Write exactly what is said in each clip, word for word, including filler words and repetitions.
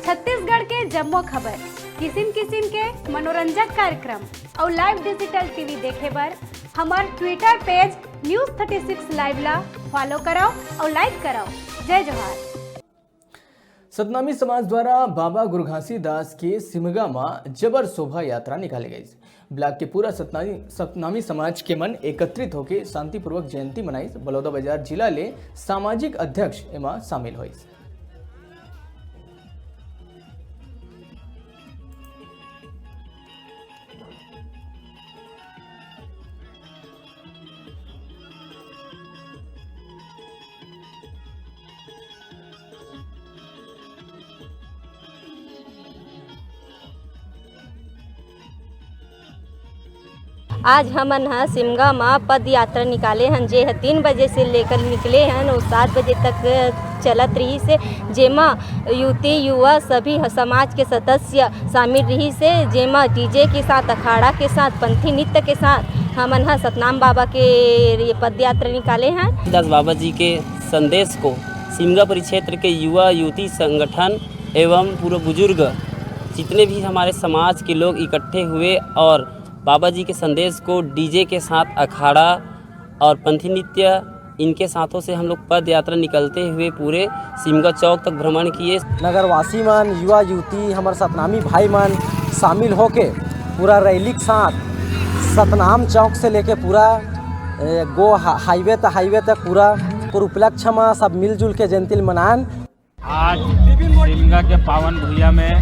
छत्तीसगढ़ के जम्मो खबर, किसिम किसिम के मनोरंजक कार्यक्रम अउ live digital T V देखे बर हमर Twitter page News thirty six Live ला follow करव अउ like करव। जय जोहार। सतनामी समाज द्वारा बाबा गुरु घासीदास के सिमगा म जबर शोभा यात्रा निकाले गइस। ब्लॉक के पूरा सतनामी, सतनामी समाज के मन एकत्रित होके शांतिपूर्वक जयंती मनाइस। बलौदाबाजार जिला ले सामाजिक अध्यक्ष एमा शामिल होइस। आज हमन ह सिमगा म पद यात्रा निकाले हन, जे ह तीन बजे से लेकर निकले हन और सात बजे तक चलत रहिस, जेमा युवती, युवा, सभी ह-, समाज के सदस्य शामिल रहिस, जेमा D J के साथ, अखाड़ा के साथ, पंथी नृत्य के साथ हमन ह सतनाम बाबा के ये पद यात्रा निकाले हन। दास बाबा जी के संदेश को सिमगा परिक्षेत्र के युवा, युवती संगठन एवं पूरे बुजुर्ग, जितने भी हमारे समाज के लोग इकट्ठे हुए और बाबा जी के संदेश को D J के साथ अखाड़ा और पंथी नृत्य, इनके साथों से हम लोग पद यात्रा निकलते हुए पूरे सिमगा चौक तक भ्रमण किए। नगरवासी मन, युवा युवती, हमर सतनामी भाई मन शामिल होके पूरा रैली के साथ सतनाम चौक से लेके पूरा, ए, गो हा-, हाईवे तक, हाईवे तक पूरा, पूरा उपलक्ष्य म सब मिलजुल के जयंती ल मनान। आज सिमगा के पावन भुइया में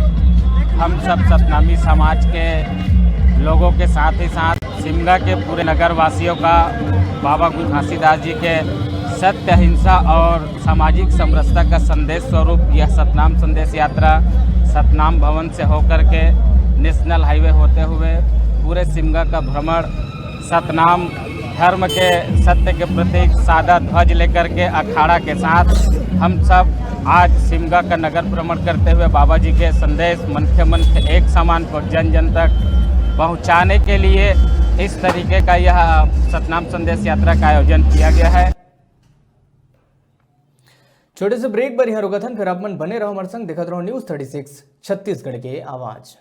हम सब सतनामी समाज के लोगों के साथ ही साथ सिमगा के पूरे नगर वासियों का बाबा गुरु घासीदास जी के सत्य, अहिंसा और सामाजिक समरसता का संदेश स्वरूप यह सतनाम संदेश यात्रा सतनाम भवन से होकर के नेशनल हाईवे होते हुए पूरे सिमगा का भ्रमण सतनाम धर्म के सत्य के प्रतीक सादा ध्वज लेकर के अखाड़ा के साथ हम सब आज सिमगा का नगर भ्रमण करते हुए बाबा जी के संदेश मनखे मनखे एक समान को जन जन तक पहुंचाने के लिए इस तरीके का यह सतनाम संदेश यात्रा का आयोजन किया गया है। छोटे से ब्रेक बर यहाँ रुकथन, फिर आप मन बने रहो हमारे संग, देखत रहो न्यूज़ थर्टी सिक्स छत्तीसगढ़ के आवाज़।